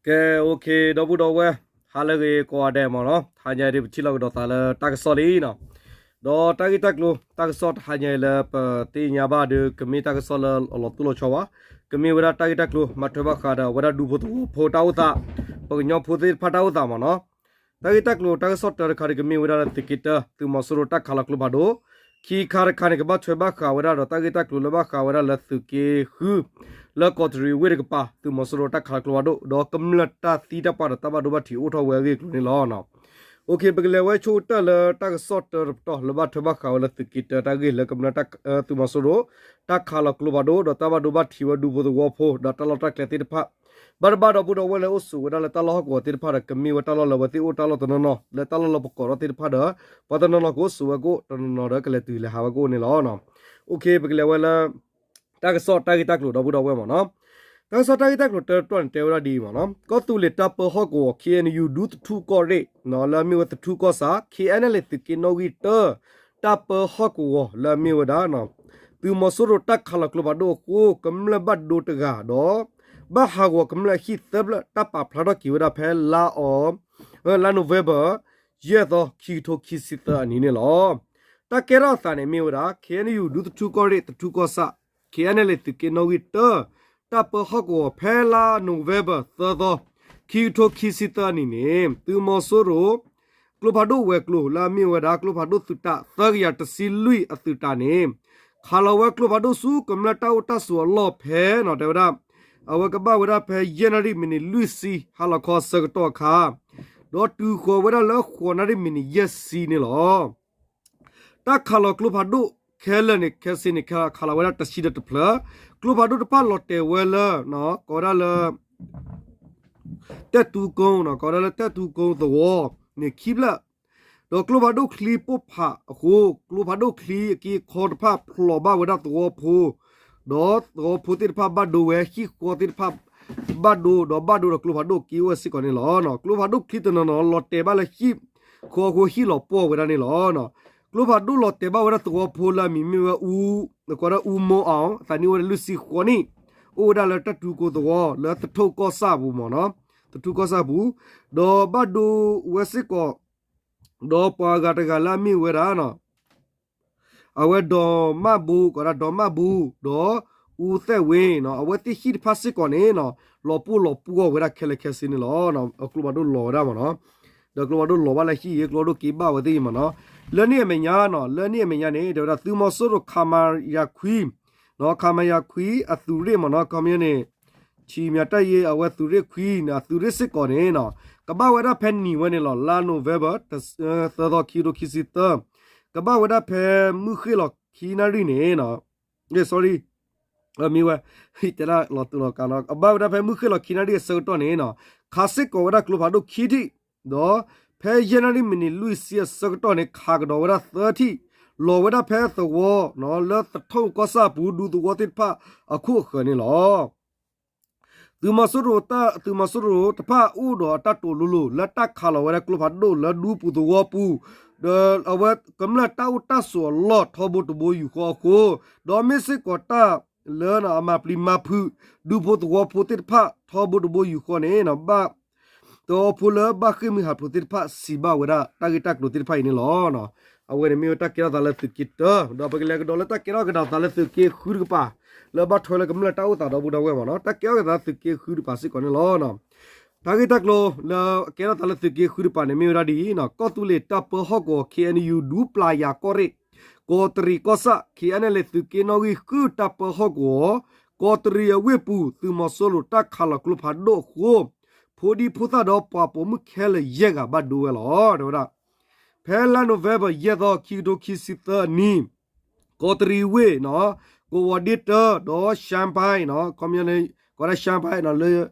ကဲ OK ဒီပုၢ်ဒီဝဲၢ်, ဟါလၢအဂ့ၤကိးဂၤဒဲးမ့ၢ်နီၤ, တဟါညါအံၤဒုး ပထံၣ်လိာ်ကဒီးသးလၢတၢ်ကစီၣ်လံနီၤ, ဒီးတၢ်ဂ့ၢ်တၢ်ကျိၤ တၢ်ကစီၣ်တဟါညါအံၤလၢပသ့ၣ်ညါဘၣ် ဒီးကမ့ၢ်တၢ်ကစီၣ်လၢအလီၤတိၢ်လီၤဆီဘၣ်, ကမ့ၢ်ဝဲဒၣ်တၢ်ဂ့ၢ်တၢ်ကျိၤ မၤထွဲဘၣ်ဃးဒီး အဝဲဒၣ်ဒူဖိသဝီဖိတၢ်အိၣ်သး, ပှၤကညီဖိသ့ၣ်တဖၣ်တၢ်အိၣ်သးမ့ၢ်နီၤ. တၢ်ဂ့ၢ်တၢ်ကျိၤတၢ်ကစီၣ်တၢတခါဒီး ကမ့ၢ်ဝဲဒၣ်လၢသုးက့တၢ သုးမီၤစိရိၤတၢ်ခးလီၤကျိဖးဒိၣ်, ခံခါတခါန့ၣ် ကဘၣ်ထွဲဘၣ်ဃးဝဲဒၣ်ဒီးတၢ်ဂ့ၢ်တၢ်ကျိၤလၢဘၣ်ဃးဝဲဒၣ်လၢသုးက့ဃု လၢကီးတရံးဝ့ၢ်တကပၤ သုးမီၤစိရိၤတၢ်ခးလီၤကျိဖးဒိၣ် ဒီးကမျၢၢ်တၢ်သံတၢ်ပှၢ်ဒီးတၢ်ဘၣ်ဒိဘၣ်ထံးအိၣ်ထီၣ်ဝဲအဂ့ၢ်အကျိၤန့ၣ်လီၤ. OK ပကလဲၤဝဲဆိကတၢၢ်လၢတၢ်ကစီၣ်တၢတပတီၢ်လၢဘၣ်ထွဲဘၣ်ဃးဝဲလၢသုးက့တၢတၢ်ဂ့ၢ်လၢကမျၢၢ်တၢ် သုးမီၤစိရိၤ တၢ်ခးလီၤကျိဖးဒိၣ် ဒီးတၢ်ဘၣ်ဒိဘၣ်ထံးဝဲဒူဖိသဝီဖိ ဒီးတၢ်လီၢ်တၢ်ကျဲသ့ၣ်တဖၣ် ဘၣ်တဘၣ်ဒီပုၢ်ဒီဝဲၢ်လၢအိၣ်ဆိးဝဲဒၣ်လၢတၢ်လီၢ်ဟီၣ်ကဝီၤသ့ၣ်တဖၣ်ဒီး ကမ့ၢ်ဝဲတၢ်လီၢ်လၢအဝဲသ့ၣ်အိၣ်တၢ်လီၢ်တနီၤနီၤ လၢတၢ်လီၢ်လၢပကိးထီၣ်သ့ၣ်တဖၣ်ဒီး ပှၤတနီၤနီၤကအိၣ်ဆိးဝဲကအိၣ် တနီၤနီၤဒီးကလဲၤတုၤလဲၤဟးဝဲကအိၣ်န့ၣ်လီၤ. OK ပကလဲၤဝဲလၢ တၢ်ကစီၣ်တၢ်ဂ့ၢ်တၢ်ကျိၤဒီပုၢ်ဒီဝဲၢ်မ့ၢ်နီၤ, တၢ်ကစီၣ်တၢ်ဂ့ၢ်တၢတပတီၢ်န့ၣ်တဲဝဲဒၣ်ဒ်အံၤမ့ၢ်နီၤ, ကီၢ်သူလ့ၤတၢ်ပၢဟီၣ်ကဝီၤ KNU ဒူသထူၣ်ကီၢ်ရ့ၣ် လၢအမ့ၢ်ဝဲသထူၣ်ကီၢ်ဆၣ် KNLA သုးက့နီၣ်ဂံၢ်တၢ တၢ်ပၢဟီၣ်ကဝီၤလၢအမ့ၢ်ဝဲဒၣ် သုးမီၤစိရိၤတၢ်ခးလီၤကျိဖးဒိၣ်အဃိ ကမျၢၢ်ဘၣ်ဒိတဂၤဒီး ဘၣ်ဟးဂီၤကမျၢၢ်အဟံၣ်သၢဖျၢၣ် တၢ်ပာ်ဖျါထီၣ်က့ၤဝဲဒၣ်ဖဲလါအီၤ လါ November ယဲၢ်သီ ခံကထိခံဆံသၢအနံၤန့ၣ်လီၤ. တၢ်ကဲထီၣ်အသးန့ၣ်မ့ၢ်ဝဲဒၣ် KNU ဒူသထူၣ်ကီၢ်ရ့ၣ် သထူၣ်ကီၢ်ဆၣ် KNLA သုးက့နီၣ်ဂံၢ်တၢ တၢ်ပၢဟီၣ်ကဝီၤဖဲလါ November သၢသီ ခံကထိခံဆံသၢအနံၤန့ၣ် သုးမီၤစိရိၤ ကျိဖးဒိၣ်ဝဲၤကျိၤလၢအမ့ၢ်ဝဲဒၣ် ကျိဖးဒိၣ်သုးတၢ် သၢကယၤတဆံလွံၢ်အသုးတၢ်န့ၣ် ခးလီၤဝဲကျိဖးဒိၣ်ဆူကမျၢၢ်တၢ်အိၣ်တၢ်ဆိးအလီၢ်ဖဲနီၤ တဲဝဲဒၣ် အဝဲကဘၣ်ဝဲဒၣ်ဖဲယဲၢ်နၣ်ရံၣ်မံးနံးလွံၢ်ဆံ ဟါလီၤခီအဆၢကတီၢ်အခါ ဒီးတုၤဃီၤဝဲဒၣ်လၢဃိးနၣ်ရံၣ်မံးနံးယဲၢ်ဆံန့ၣ်လီၤ. တၢ်ခးလီၤကျိဖးဒိၣ်ခဲလၢာ်န့ၣ် ခဲစ့န့ၣ် ခးလီၤဝဲဒၣ်တဆံဒီးတဖျၢၣ်, ကျိဖးဒိၣ်တဖၣ်လီၤတဲာ်ဝဲလၢ ကိးဝဲဒၣ်လၢ တဲၣ်တူကိ ကိးဝဲဒၣ်လၢတဲၣ်တူကိသဝီန့ၣ်ခံဖျၢၣ်, ဒီးကျိဖးဒိၣ်ချံပိၢ်ဖးအဃိ ကျိဖးဒိၣ်ချံအက့အခီတဖၣ်ဖျိးဘၣ်ဝဲဒၣ်သဝီဖိ ဒီးသဝီဖိသ့ၣ်တဖၣ်ဘၣ်ဒိဝဲ ဟံၣ်ဃီသ့ၣ်တဖၣ်ဘၣ်ဒိ ဒီးဘၣ်ဒိဒီးကျိဖးဒိၣ်က့အိၣ်ဝဲစ့ၢ်ကီးန့ၣ်လီၤ. ကျိဖးဒိၣ်ချံတနီၤနီၤလီၤတဲာ်ဘၣ်လၢဟံၣ်ဃီအဃိဟံၣ်လီၤပှီၢ်ဝဲဒၣ်န့ၣ်လီၤ. ကျိဖးဒိၣ်လီၤတဲာ်ဘၣ်ဝဲဒၣ်သဝီဖိလၢအမံၤမ့ၢ်ဝဲ ကိးဝဲဒၣ်အူမိၢ်အီၣ် အသးနံၣ်အိၣ်ဝဲဒၣ်လွံၢ်ဆံဃိးနံၣ်, အိၣ်ဝဲဒၣ်လၢတဲၣ်တူကိသဝီ လၢသထူၣ်ကီၢ်ဆၣ်ပူၤမ့ၢ်နီၤ, သထူၣ်ကီၢ်ဆၣ်ပူၤ, ဒီးဘၣ်ဒိဝဲစ့ၢ်ကီး ဒီးပှၤဂၤတဂၤလၢအမ့ၢ်ဝဲဒၣ် အဝဲဒီးမၣ်ဘူ ကိးဝဲဒၣ်ဒီးမၣ်ဘူ ဒီးအူသဲၣ်ဝ့ အဝဲသ့ၣ်ဟံၣ်တဖၣ်စ့ၢ်ကီးန့ၣ် လီၤပှီၢ်လီၤပှီၢ်ဝဲဒၣ်ခဲလၢာ်ခဲဆ့န့ၣ်လီၤ. အကျိဖးဒိၣ်လီၤဝဲဒၣ်မ့ၢ်နီၤ, ဒီးကျိဖးဒိၣ်လီၤဘၣ်လၢဟံၣ်အံၤ ကျိဖးဒိၣ်က့ဘၣ်ဝဲသ့ၣ်မ့ၢ်နီၤ, လၢန့ၣ်အမဲာ်ညါနီၤ လၢန့ၣ်အမဲာ်ညါန့ၣ် တဲဝဲဒၣ်သုးမီၤစိရိၤ ခမရ ခွံ နီၤ ခမရ ခွံ အသုးရ့ၣ်မ့ၢ်နီၤ ခီပညီန့ၣ် ထံးမၠးတၢ်ယ့ အဝဲသုးရ့ၣ်ခွံန့ၣ် အသုးရ့ၣ်စ့ၢ်ကီးန့ၣ်နီၤ ကဘၣ်ဝဲဒၣ်ဖဲနံၤဝဲန့ၣ်လီၤ လါ November သၢသီ ခံကထိခံဆံသၢ, ကဘၣ်ဝဲဒၣ်ဖဲမုၢ်ဃ့ၢ်လီၤခံနၣ်ရံၣ်န့ၣ် sorry မ့ၢ်ဝဲ တဲဒၣ်လီၤတူာ်လီၤကာ်နီၤ ကဘၣ်ဝဲဒၣ်ဖဲမုၢ်ဃ့ၢ်လီၤခံနၣ်ရံၣ်အဆၢကတီၢ်န့ၣ်နီၤ ခးစ့ၢ်ကီးဝဲဒၣ်ကျိဖးဒိၣ်ခံထံၣ်, ဒီးဖဲယဲၢ်နၣ်ရံၣ်မံးနံးလွံၢ်ဆံအဆၢကတီၢ်န့ၣ် ခးကဒီးဝဲဒၣ်သၢထံၣ်, လီၤဝဲဒၣ်ဖဲသဝီ လၢသထူၣ်ကီၢ်ဆၣ်ပူၤဒူသဝီသ့ၣ်တဖၣ်အခိၣ်အဃၢၤန့ၣ်လီၤ. သုးမီၤစိရိၤတၢ် သုးမီၤစိရိၤတဖၣ်အိၣ်ဒီးအတၢ်တိာ်လိၤလိၤ လၢတၢ်ခးလီၤဝဲဒၣ်ကျိဖးဒိၣ်လၢဒူပူၤသဝီပူၤ, ဒီးအဝဲကမျၢၢ်တၢ်အိၣ်တၢ်ဆိးအလီၢ်ထီဘိတဘိယူၢ်ဃီအဃိ, ဒီးမ့ၢ်စ့ၢ်ကီးတၢ်လၢအမၤပျံၤမၤဖုး ဒူဖိသဝီဖိသ့ၣ်တဖၣ်ထီဘိတဘိယူၢ်ဃီန့ၣ် ဘၣ် သဝီဖိလၢဘၣ်ဃ့ၢ်မှံဟးဖျိးသ့ၣ်တဖၣ် စံးဘၣ်ဝဲဒၣ်တၢ်ဂ့ၢ်တၢ်ကျိၤသ့ၣ်တဖၣ်အံၤန့ၣ်လီၤ. အဝဲန့ၣ်မ့ၢ်ဝဲတၢ်ကဲထီၣ်သးလၢသုးက့တၢ, ဒီးပကလဲၤကဒီးလၢတၢ်ကဲထီၣ်ကဒီးသးလၢသုးက့ဃုတကပၤ, လၢဘၣ်ထွဲလၢကမျၢၢ်တၢ်အိၣ်သးဒီပုၢ်ဒီဝဲၢ်မ့ၢ်နီၤ, တၢ်ကဲထီၣ်ကဒီးသုးက့ဃုတကပၤစ့ၢ်ကီးန့ၣ်လီၤ. တၢ်ဂ့ၢ်တၢ်ကျိၤလၢအကဲထီၣ်သးလၢသုးက့ဃုတကပၤန့ၣ် မ့ၢ်ဝဲဒၣ်ဒ်အံၤ, ကီၢ်သူလ့ၤတၢ်ပၢဟီၣ်ကဝီၤ ခ့ၣ်အဲၣ်ယူၣ် ဒူပျၢ်ယၤကီၢ်ရ့ၣ် ကီးတရံးကီၢ်ဆၣ် ခ့ၣ်အဲၣ်ယူၣ် သုးက့နီၣ်ဂံၢ်ဃုတၢ်ပၢဟီၣ်ကဝီၤ ကီးတရံးအဝ့ၢ်ပူၤ သုးမီၤစိရိၤတၢ်ခးလီၤကျိဖးဒိၣ်အဃိ, ဖိဒံဖိသၣ်ဒီးပှၤပိာ်မုၣ်ခဲလၢာ်ယဲၢ်ဂၤဘၣ်ဒိဝဲလီၤ. တဲဝဲဒၣ် ဖဲလါ November ယဲၢ်သီ ခံကထိခံဆံသၢအနံၤ ကီးတရံးဝ့ၢ် ကဝီၤဒ့တၢ ဒီး Champhai န့ၣ် ခီပညီန့ၣ် ကိးဝဲဒၣ် Champhai လၢ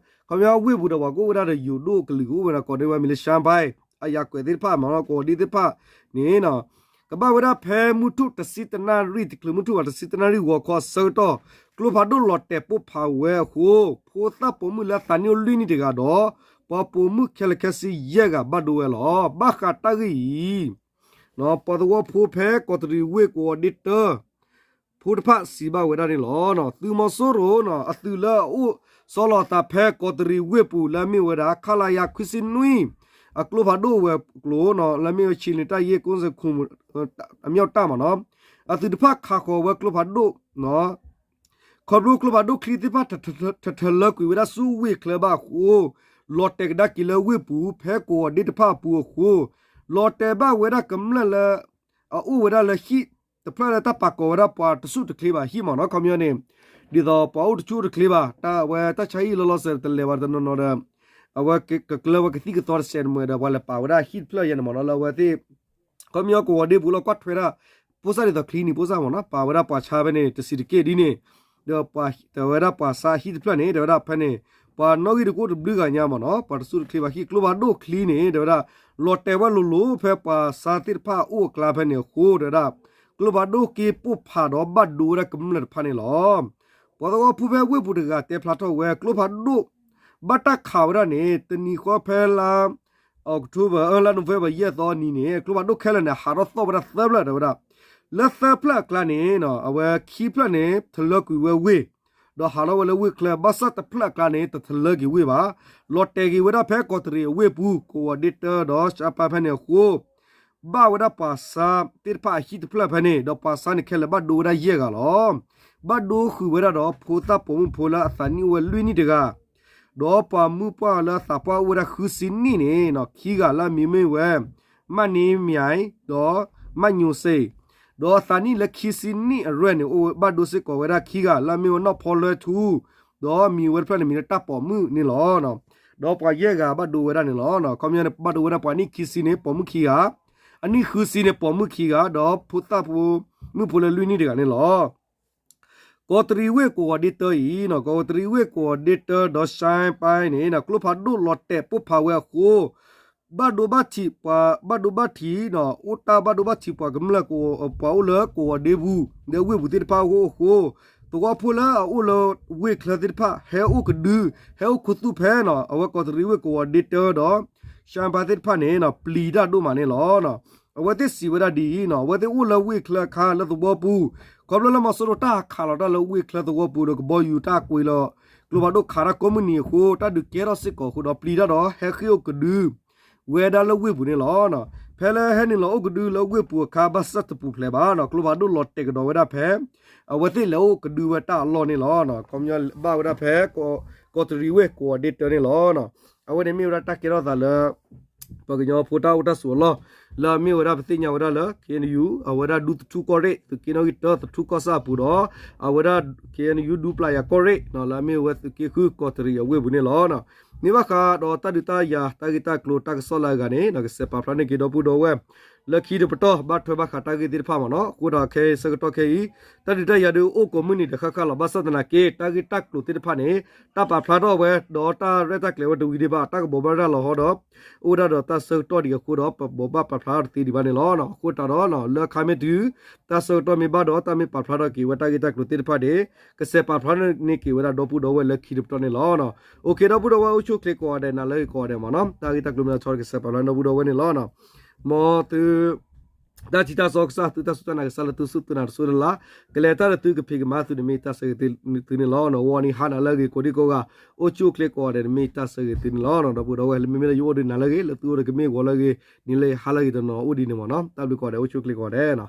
ခီပညီဝ့ၢ်ပူၤဒီးပှၤကအိၣ်ဝဲဒၣ်ဒီးယိၤဒိၣ်ကလုာ်ကအိၣ်ဝဲဒၣ်ကိးန့ၢ်ဝဲမံၤလၢ Champhai အယၤကွဲးသ့ၣ်တဖၣ်မ့ၢ်နီၤ ကဝီၤဒ့သ့ၣ်တဖၣ်န့ၣ် ကဘၣ်ဝဲဒၣ်ဖဲမုၢ်ထူၣ်တဆံတနၣ်ရံၣ် တချုးမုၢ်ထူၣ်ဘၣ်တဆံတနၣ်ရံၣ်ဂီၤခီအဆၢကတီၢ် ကျိဖးဒိၣ်လီၤတဲာ်ပိၢ်ဖးဝဲအဃိ ဖိသၣ်ပိာ်မုၣ်လၢအသးနံၣ်အိၣ်လွံၢ်နံၣ်တဂၤဒီး ပှၤပိာ်မုၣ်ခဲလၢာ်ခဲဆ့ယဲၢ်ဂၤဘၣ်ဒိဝဲလီၤ. ဘၣ်ဃးတၢ်ဂ့ၢ်အံၤ ပှၤသဝီဖိဖဲကီးတရံးဝ့ၢ်ကဝီၤဒ့တၢ ဖိတဖၣ်စံးဘၣ်ဝဲဒၣ်န့ၣ်လီၤ. သုးမီၤစိရိၤ အသုးလၢအအိၣ်ဆီလီၤအသးဖဲကီးတရံးဝ့ၢ်ပူၤ လၢအမ့ၢ်ဝဲဒၣ် ခလရ ခွံဆံနွံ အကျိဖးဒိၣ်ဝဲၤကျိၤ လၢအမ့ၢ်ဝဲ ခြေလျင်တပ်ရင်း ကိုးဆယ့်ခုနစ် အမြောက်တပ် မ့ၢ်နီၤ, အသုးတဖၣ်ခးဃီၤဝဲကျိဖးဒိၣ် ခီဖျိကျိဖးဒိၣ်ချံသ့ၣ်တဖၣ် တထလၢကွံာ်ဝဲဒၣ်ဆူဝ့ၢ်ချၢဘၣ်အဃိ, လီၤတဲာ်ကဒါက့ၤလၢဝ့ၢ်ပူၤ ဖဲကဝီၤဒ့တဖၣ်အပူၤအဃိ, လီၤတဲာ်ဘၣ်ဝဲဒၣ်ကမျၢၢ်လၢ အအိၣ်ဝဲဒၣ်လၢဟံၣ်တဖျၢၣ်လၢတၢ်ပာ်ကီၤဝဲဒၣ်ပှၤတဆူၣ်တချ့ဘၣ်ဟံၣ်မ့ၢ်နီၤ, ခီပညီန့ၣ်, ဒ်သိးပှၤအိၣ်တဆူၣ်အိၣ်တချ့ဘၣ် တၢ်အဝဲတၢ်ဆါဟံၣ်လီၤလီၤဆဲးတလဲၤဘၣ်တနီၤနီၤဒီး အဝဲကကျၢဝဲကသံၣ်ကသီတစဲးတမှဲၤဒီး ပှၤလဲၤပာ်ဝဲဒၣ်ဟံၣ်တဖျၢၣ်ယဲန့ၣ်မ့ၢ်နီၤ, လၢအဝဲသ့ၣ် ခီပညီကဝီၤဒ့ပူၤလီၤကွၢ်ထွဲဒၣ် ဖိစၣ်ဒ်သိးချံနံၤဖိစၣ်မ့ၢ်နီၤ, ပာ်ဝဲဒၣ်ပှၤဆါဖဲန့ၣ် တဆံးတက့ၢ်ဒ်န့ၣ်, ဒီးတဲဝဲဒၣ်ပှၤဆါဟံၣ်တဖျၢၣ်န့ၣ် တဲဝဲဒၣ်ဖဲန့ၣ် ပှၤနီၣ်ဂံၢ်တကအိၣ်တဘျုးဂၤညါမ့ၢ်နီၤ, ပှၤတဆူၣ်တချ့ဘၣ်ဟံၣ် ကျိဖးဒိၣ်ချံန့ၣ် တဲဝဲဒၣ် လီၤတဲာ်ဝဲလိၤလိၤဖဲပှၤဆါသ့ၣ်တဖၣ်အအိၣ်အကျါဖဲန့ၣ်အဃိ တဲဝဲဒၣ် ကျိဖးဒိၣ်က့ပိၢ်ဖးဒီးဘၣ်ဒိဝဲဒၣ်ကမျၢၢ်တဖၣ်န့ၣ်လီၤ. ပှၤသဝီဖိဖဲဝ့ၢ်ပူၤတဂၤတဲဖျါထီၣ်ဝဲ ကျိဖးဒိၣ် ဘၣ်တၢ်ခးဝဲဒၣ်န့ၣ် တနံၤဃီဖဲလါ October လါ November ယဲၢ်သီနံၤန့ၣ် ကျိဖးဒိၣ်ခဲလၢာ်န့ၣ် ဟးထီၣ်သီၣ်ဝဲဒၣ်သၢဖျၢၣ်တဲဝဲဒၣ်, လၢသၢဖျၢၣ်အကျါန့ၣ် အဝဲခံဖျၢၣ်န့ၣ် ထလၢကွံာ်ဝဲဝ့ၢ် ဒီးဟးထီၣ်ဝဲလၢဝ့ၢ်ချၢ ဘၣ်ဆၣ်တဖျၢၣ်အကျါန့ၣ် တထလၢက့ၤဝ့ၢ်ဘၣ်, လီၤတဲာ်က့ၤဝဲဒၣ်ဖဲကီးတရံးအဝ့ၢ်ပူၤ ကဝီၤဒ့တၢဒီး ရှါပၤဖဲန့ၣ်အဃိ ဘၣ်ဝဲဒၣ်ပှၤဆါသ့ၣ်တဖၣ်အဟံၣ်တဖျၢၣ်ဖဲန့ၣ် ဒီးပှၤဆါန့ၣ်ခဲလၢာ်ဘၣ်ဒိဝဲဒၣ်ယဲၢ်ဂၤလီၤ. ဘၣ်ဒိဃုာ်ဝဲဒၣ်ဒီးဖိသၣ်ပိာ်မုၣ်ဖိလၢအသးနံၣ်အိၣ်ဝဲလွံၢ်နံၣ်တဂၤ ဒီးပှၤမုၣ်ပှၢ်လၢအသးပှၢ်အိၣ်ဝဲဒၣ်ဃုဆံနံၣ်န့ၣ် ခံဂၤလၢအမံၤမ့ၢ်ဝဲ မၣ်န့မၠဲး ဒီး မၣ်ညိၤစ့ၣ်, ဒီးအသးနံၣ်လၢခံဆံနံၣ်အရွဲၢ်န့ၣ် အိၣ်ဘၣ်ဒိစ့ၢ်ကီးဝဲဒၣ်ခံဂၤလၢအမ့ၢ်ဝဲနီၢ်ဖီလွဲထူ ဒီးမံၤဝဲတဖျၢၣ်န့ၣ်မံၤလၢတၢ်ပိာ်မုၣ်န့ၣ်လီၤ. ဒီးပှၤယဲၢ်ဂၤဘၣ်ဒိဝဲဒၣ်န့ၣ်လီၤ. ခီပညီန့ၣ် ဘၣ်ဒိဝဲဒၣ်ပှၤနံၣ်ခံဆံန့ၣ် ပိာ်မုၣ်ခံဂၤ, အနံၣ်ဃုဆံန့ၣ် ပိာ်မုၣ်ခံဂၤ ဒီးဖိသၣ်ဖိမုၣ်ဖိလၢလွံၢ်နံၣ်တဂၤန့ၣ်လီၤ. ကီးတရံးဝ့ၢ်ကဝီၤဒ့တၢအံၤ, ကီးတရံးဝ့ၢ်ကဝီၤဒ့တၢဒီး ရှါပၤန့ၣ် ကျိဖးဒိၣ်လီၤတဲာ်ပိၢ်ဖးဝဲအဃိ ဘၣ်ဒိဘၣ်ထံးပှၤ, ဘၣ်ဒိဘၣ်ထံး, အိၣ်တၢ်ဘၣ်ဒိဘၣ်ထံးပှၤကမျၢၢ် ပှၤအိၣ်လၢကဝီၤဒ့ပူၤ လၢဝ့ၢ်ပူၤသ့ၣ်တဖၣ်အဂီၢ်အဃိ, သဝီဖိလၢအအိၣ်လၢဝ့ၢ်ချၢသ့ၣ်တဖၣ် ဟဲအိၣ်ကဒု, ဟဲအိၣ်ခူသူၣ်ဖဲ အဝဲကီးတရံးဝ့ၢ်ကဝီၤဒ့တၢဒီး ရှါပၤသ့ၣ်တဖၣ်န့ၣ် ပျံၤတၢ်ဒိၣ်မးန့ၣ်လီၤ. အဝဲသ့ၣ်စံးဝဲဒၣ်ဒ်အံၤ, အဝဲသ့ၣ်အိၣ်လၢဝ့ၢ်ချၢအခါလၢသဝီပူၤ, ခီဖျိလၢမီၤစိရိၤတၢ်ဟးခးလီၤတၢ်လၢဝ့ၢ်ချၢသဝီပူၤဒီးကဘီယူၤတၢ်ကွံာ်လီၤ, ကျိဖးဒိၣ်ခးတၢ်ကိးမုၢ်နံၤအဃိ တၢ်ဒုးကဲထီၣ်စ့ၢ်ကီးအဃိဒီး ပျံၤတၢ်ဒီးဟဲဃ့ၢ်အိၣ်ကဒု ဝဲဒၣ်လၢဝ့ၢ်ပူၤန့ၣ်လီၤ. ဖဲလၢဟဲနုာ်လီၤအိၣ်ကဒုလၢဝ့ၢ်ပူၤအခါ ဘၣ်ဆၣ်တပူၤဖျဲးဘၣ်န့ၣ် ကျိဖးဒိၣ်လီၤတဲာ်ကဒီးဝဲဒၣ်ဖဲ အဝဲသ့ၣ်လဲၤအိၣ်ကဒုဝဲတၢ်အလီၢ်န့ၣ်လီၤ. ခီပညီဘၣ်ဝဲဒၣ်ဖဲ ကီးတရံးဝ့ၢ်ကဝီၤဒ့တၢန့ၣ်လီၤ. အဝဲန့ၣ်မ့ၢ်ဝဲဒၣ်တၢ်ကဲထီၣ်သးလၢ ပှၤကညီဖိတၢ်အိၣ်တၢ်ဆိးအလီၢ် လၢအမ့ၢ်ဝဲဒၣ်ပသ့ၣ်ညါဝဲဒၣ်လၢ ခ့ၣ်အဲၣ်ယူၣ် အဝဲဒၣ်ဒူသထူၣ်ကီၢ်ရ့ၣ် သုးက့နီၣ်ဂံၢ်တၢ သထူၣ်ကီၢ်ဆၣ်အပူၤဒီး အဝဲဒၣ် ခ့ၣ်အဲၣ်ယူၣ် ဒူပျၢ်ယၤကီၢ်ရ့ၣ် လၢအမ့ၢ်ဝဲသုးက့ဃုကီးတရံးအဝ့ၢ်ပူၤန့ၣ်လီၤ. မ့ၢ်ဘၣ်ဃးဒီးတၢ်ဒုးတၢ်ယၤ တၢ်ဂ့ၢ်တၢ်ကျိၤ တၢ်ကစီၣ်လၢအဂၤန့ၣ် ကစဲးပာ်ဖျါန့ၢ်က့ၤဒီပုၢ်ဒီဝဲၢ် လၢခံတပတီၢ် ဘၣ်ထွဲဘၣ်ဃးတၢ်ဂ့ၢ်သ့ၣ်တဖၣ်မ့ၢ်နီၤ. အဃိဒီးခဲအံၤဆၢကတီၢ်ခဲအံၤ တၢ်ဒုးတၢ်ယၤဒုးအိၣ်ကိးမုၢ်နံၤဒီးဃၣ်ဃၣ်လီၤ. ဘၣ်ဆၣ်သနာ်က့ တၢ်ဂ့ၢ်တၢ်ကျိၤသ့ၣ်တဖၣ်န့ၣ် တၢ်ပာ်ဖျါထီၣ်ဝဲ ဒီးတၢ်ရဲၣ်တၢ်ကျဲၤဝဲတဝံၤဒံးဘၣ် တၢ်ကဘိးဘၣ်ရၤလီၤဟီဒီး အိၣ်ဝဲဒၣ်ဒီးတၢ်ဆၢကတီၢ်ဒံးအဃိဒီး ပဘိးဘၣ်ပာ်ဖျါထီၣ်တသ့ဒံးဘၣ်န့ၣ်လီၤ. အဃိသတးဒီး လၢအခါမ့ၢ်တုၤ တၢ်ဆၢကတီၢ်မ့ၢ်ဘၣ်ဒီး တၢ်မ့ၢ်ပာ်ဖျါထီၣ်က့ၤဝဲတၢ်ဂ့ၢ်တၢ်ကျိၤသ့ၣ်တဖၣ်န့ၣ် ကစဲးပာ်ဖျါန့ၢ်က့ၤဝဲဒၣ်ဒီပုၢ်ဒီဝဲၢ်လၢခံတပတီၢ်န့ၣ်လီၤ. အိၣ်ခ့ ဒီပုၢ်ဒီဝဲၢ်အိၣ်ဆူၣ်အိၣ်ချ့ကိးဂၤဒဲး နၤလၢအဂ့ၤကိးဂၤဒဲးမ့ၢ်နီၤ. တၢ်ဂ့ၢ်တၢ်ကျိၤမ့ၢ်လီၤဆီဒီးကစဲးပာ်ဖျါန့ၢ်ဒီပုၢ်ဒီဝဲၢ်န့ၣ်လီၤ. မ်သု တၢ်ထံၣ်တၢ်စီကစၢ် သုတၢ်စူၢ်တၢ်နာ်ကစၢ်လၢသုစူၢ်သုနာ်တစိၢ်တလး ကလဲၤတၢ်ဒီးသုကဖံးကမၤသုန့ၣ်မ့ၢ်တၢ်ဆၢဂ့ၤသုန့ၣ်လီၤ. ဂီၤနံၤဟါနၤလၢအဂ့ၤကိးဒံကိးဂၤ အိၣ်ဆူၣ်အိၣ်ချ့ကိးဂၤဒဲးန့ၣ်မ့ၢ်တၢ်ဆၢဂ့ၤသုန့ၣ်လီၤ. ဒီပုၢ်ဒီဝဲၢ် လၢမ့မ့ၢ်လၢယအိၣ်ဒီးနၤလၢအဂ့ၤ လၢသုအိၣ်ဒီးကမ့ၢ်ဂီၤလၢအဂ့ၤ နံၤလၢဟါလၢအဂ့ၤတနီၤအိၣ်ဒ်န့ၣ်မ့ၢ်နီၤ. တၢ်ဘျုးကိးဂၤဒဲး အိၣ်ဆူၣ်အိၣ်ချ့ကိးဂၤဒဲးနီၤ.